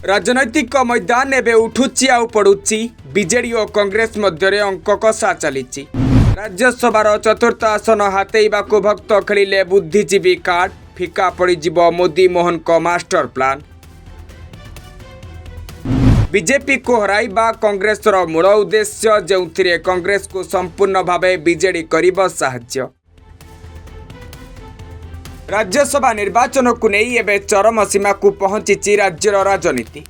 ରାଜନୈତିକ ମଇଦାନ ଏବେ ଉଠୁଛି ଆଉ ପଡୁଛି। ବିଜେଡି ଓ କଂଗ୍ରେସ ମଧ୍ୟରେ ଅଙ୍କ କଷା ଚାଲିଛି। ରାଜ୍ୟସଭାର ଚତୁର୍ଥ ଆସନ ହାତେଇବାକୁ ଭକ୍ତ ଖେଳିଲେ ବୁଦ୍ଧିଜୀବୀ କାର୍ଡ, ଫିକା ପଡ଼ିଯିବ ମୋଦି ମୋହନଙ୍କ ମାଷ୍ଟର ପ୍ଲାନ୍। ବିଜେପିକୁ ହରାଇବା କଂଗ୍ରେସର ମୂଳ ଉଦ୍ଦେଶ୍ୟ, ଯେଉଁଥିରେ କଂଗ୍ରେସକୁ ସମ୍ପୂର୍ଣ୍ଣ ଭାବେ ବିଜେଡି କରିବ ସାହାଯ୍ୟ। ରାଜ୍ୟସଭା ନିର୍ବାଚନକୁ ନେଇ ଏବେ ଚରମ ସୀମାକୁ ପହଞ୍ଚିଛି ରାଜ୍ୟର ରାଜନୀତି।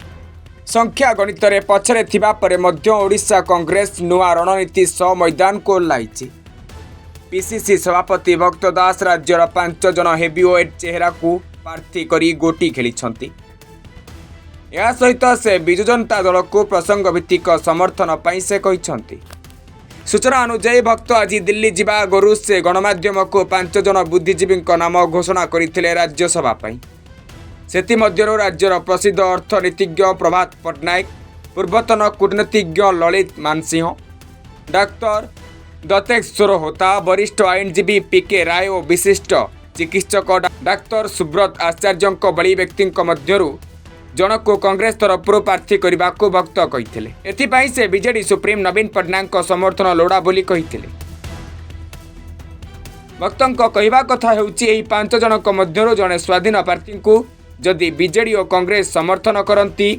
ସଂଖ୍ୟା ଗଣିତରେ ପଛରେ ଥିବା ପରେ ମଧ୍ୟ ଓଡ଼ିଶା କଂଗ୍ରେସ ନୂଆ ରଣନୀତି ସହ ମଇଦାନକୁ ଓହ୍ଲାଇଛି। ପିସିସି ସଭାପତି ଭକ୍ତ ଦାସ ରାଜ୍ୟର 5 ଜଣ ହେଭିୱେଟ୍ ଚେହେରାକୁ ପ୍ରାର୍ଥୀ କରି ଗୋଟି ଖେଳିଛନ୍ତି। ଏହା ସହିତ ସେ ବିଜୁ ଜନତା ଦଳକୁ ପ୍ରସଙ୍ଗଭିତ୍ତିକ ସମର୍ଥନ ପାଇଁ ସେ କହିଛନ୍ତି। ସୂଚନା ଅନୁଯାୟୀ, ଭକ୍ତ ଆଜି ଦିଲ୍ଲୀ ଯିବା ଆଗରୁ ସେ ଗଣମାଧ୍ୟମକୁ 5 ଜଣ ବୁଦ୍ଧିଜୀବୀଙ୍କ ନାମ ଘୋଷଣା କରିଥିଲେ ରାଜ୍ୟସଭା ପାଇଁ। ସେଥିମଧ୍ୟରୁ ରାଜ୍ୟର ପ୍ରସିଦ୍ଧ ଅର୍ଥନୀତିଜ୍ଞ ପ୍ରଭାତ ପଟ୍ଟନାୟକ, ପୂର୍ବତନ କୂଟନୀତିଜ୍ଞ ଲଳିତ ମାନସିଂହ, ଡାକ୍ତର ଦତ୍ତେଶ୍ୱର ହୋତା, ବରିଷ୍ଠ ଆଇନଜୀବୀ ପି କେ ରାୟ ଓ ବିଶିଷ୍ଟ ଚିକିତ୍ସକ ଡାକ୍ତର ସୁବ୍ରତ ଆଚାର୍ଯ୍ୟଙ୍କ ଭଳି ବ୍ୟକ୍ତିଙ୍କ ମଧ୍ୟରୁ ଜଣକୁ କଂଗ୍ରେସ ତରଫରୁ ପ୍ରାର୍ଥୀ କରିବାକୁ ଭକ୍ତ କହିଥିଲେ। ଏଥିପାଇଁ ସେ ବିଜେଡି ସୁପ୍ରିମୋ ନବୀନ ପଟ୍ଟନାୟକଙ୍କ ସମର୍ଥନ ଲୋଡ଼ା ବୋଲି କହିଥିଲେ। ଭକ୍ତଙ୍କ କହିବା କଥା ହେଉଛି, ଏହି 5 ଜଣଙ୍କ ମଧ୍ୟରୁ ଜଣେ ସ୍ୱାଧୀନ ପ୍ରାର୍ଥୀଙ୍କୁ ଯଦି ବିଜେଡି ଓ କଂଗ୍ରେସ ସମର୍ଥନ କରନ୍ତି,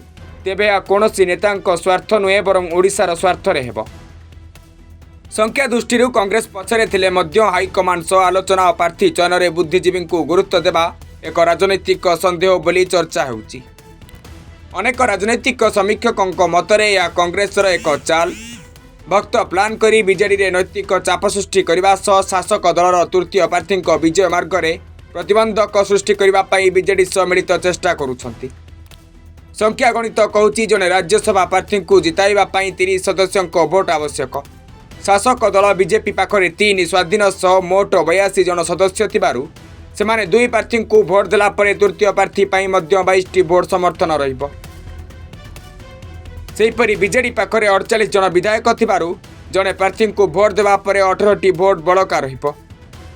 ତେବେ ଏହା କୌଣସି ନେତାଙ୍କ ସ୍ୱାର୍ଥ ନୁହେଁ, ବରଂ ଓଡ଼ିଶାର ସ୍ୱାର୍ଥରେ ହେବ। ସଂଖ୍ୟା ଦୃଷ୍ଟିରୁ କଂଗ୍ରେସ ପଛରେ ଥିଲେ ମଧ୍ୟ ହାଇକମାଣ୍ଡ ସହ ଆଲୋଚନା ଓ ପ୍ରାର୍ଥୀ ଚୟନରେ ବୁଦ୍ଧିଜୀବୀଙ୍କୁ ଗୁରୁତ୍ୱ ଦେବା ଏକ ରାଜନୈତିକ ସନ୍ଦେହ ବୋଲି ଚର୍ଚ୍ଚା ହେଉଛି। ଅନେକ ରାଜନୈତିକ ସମୀକ୍ଷକଙ୍କ ମତରେ ଏହା କଂଗ୍ରେସର ଏକ ଚାଲ। ଭକ୍ତ ପ୍ଲାନ୍ କରି ବିଜେଡିରେ ନୈତିକ ଚାପ ସୃଷ୍ଟି କରିବା ସହ ଶାସକ ଦଳର ତୃତୀୟ ପ୍ରାର୍ଥୀଙ୍କ ବିଜୟ ମାର୍ଗରେ ପ୍ରତିବନ୍ଧକ ସୃଷ୍ଟି କରିବା ପାଇଁ ବିଜେଡି ସହ ମିଳିତ ଚେଷ୍ଟା କରୁଛନ୍ତି। ସଂଖ୍ୟା ଗଣିତ କହୁଛି, ଜଣେ ରାଜ୍ୟସଭା ପ୍ରାର୍ଥୀଙ୍କୁ ଜିତାଇବା ପାଇଁ 30 ସଦସ୍ୟଙ୍କ ଭୋଟ ଆବଶ୍ୟକ। ଶାସକ ଦଳ ବିଜେପି ପାଖରେ 3 ସ୍ୱାଧୀନ ସହ ମୋଟ 82 ଜଣ ସଦସ୍ୟ ଥିବାରୁ ସେମାନେ ଦୁଇ ପ୍ରାର୍ଥୀଙ୍କୁ ଭୋଟ ଦେଲା ପରେ ତୃତୀୟ ପ୍ରାର୍ଥୀ ପାଇଁ ମଧ୍ୟ 22ଟି ଭୋଟ ସମର୍ଥନ ରହିବ। ସେହିପରି ବିଜେଡି ପାଖରେ 48 ଜଣ ବିଧାୟକ ଥିବାରୁ ଜଣେ ପ୍ରାର୍ଥୀଙ୍କୁ ଭୋଟ ଦେବା ପରେ 18ଟି ଭୋଟ ବଳକା ରହିବ।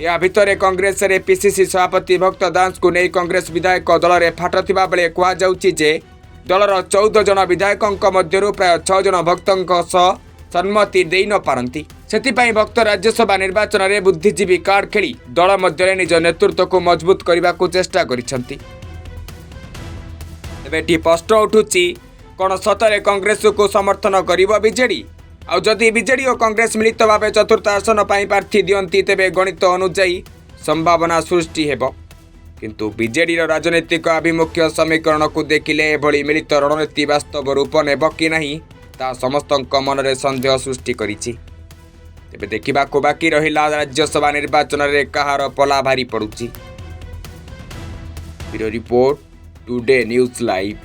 ଏହା ଭିତରେ କଂଗ୍ରେସରେ ପିସିସି ସଭାପତି ଭକ୍ତ ଦାସଙ୍କୁ ନେଇ କଂଗ୍ରେସ ବିଧାୟକ ଦଳରେ ଫାଟ ଥିବାବେଳେ କୁହାଯାଉଛି ଯେ ଦଳର 14 ଜଣ ବିଧାୟକଙ୍କ ମଧ୍ୟରୁ ପ୍ରାୟ 6 ଜଣ ଭକ୍ତଙ୍କ ସହ ସମ୍ମତି ଦେଇନପାରନ୍ତି। ସେଥିପାଇଁ ଭକ୍ତ ରାଜ୍ୟସଭା ନିର୍ବାଚନରେ ବୁଦ୍ଧିଜୀବୀ କାର୍ଡ ଖେଳି ଦଳ ମଧ୍ୟରେ ନିଜ ନେତୃତ୍ୱକୁ ମଜବୁତ କରିବାକୁ ଚେଷ୍ଟା କରିଛନ୍ତି। ଏବେ ଏଠି ପ୍ରଶ୍ନ ଉଠୁଛି, କ'ଣ ସତରେ କଂଗ୍ରେସକୁ ସମର୍ଥନ କରିବ ବିଜେଡି? ଆଉ ଯଦି ବିଜେଡି ଓ କଂଗ୍ରେସ ମିଳିତ ଭାବେ ଚତୁର୍ଥ ଆସନ ପାଇଁ ପ୍ରାର୍ଥୀ ଦିଅନ୍ତି, ତେବେ ଗଣିତ ଅନୁଯାୟୀ ସମ୍ଭାବନା ସୃଷ୍ଟି ହେବ। କିନ୍ତୁ ବିଜେଡିର ରାଜନୈତିକ ଆଭିମୁଖ୍ୟ ସମୀକରଣକୁ ଦେଖିଲେ ଏଭଳି ମିଳିତ ରଣନୀତି ବାସ୍ତବ ରୂପ ନେବ କି ନାହିଁ, ତାହା ସମସ୍ତଙ୍କ ମନରେ ସନ୍ଦେହ ସୃଷ୍ଟି କରିଛି। ତେବେ ଦେଖିବାକୁ ବାକି ରହିଲା, ରାଜ୍ୟସଭା ନିର୍ବାଚନରେ କାହାର ପଲା ଭାରି ପଡ଼ୁଛି। Bureau report, today news live.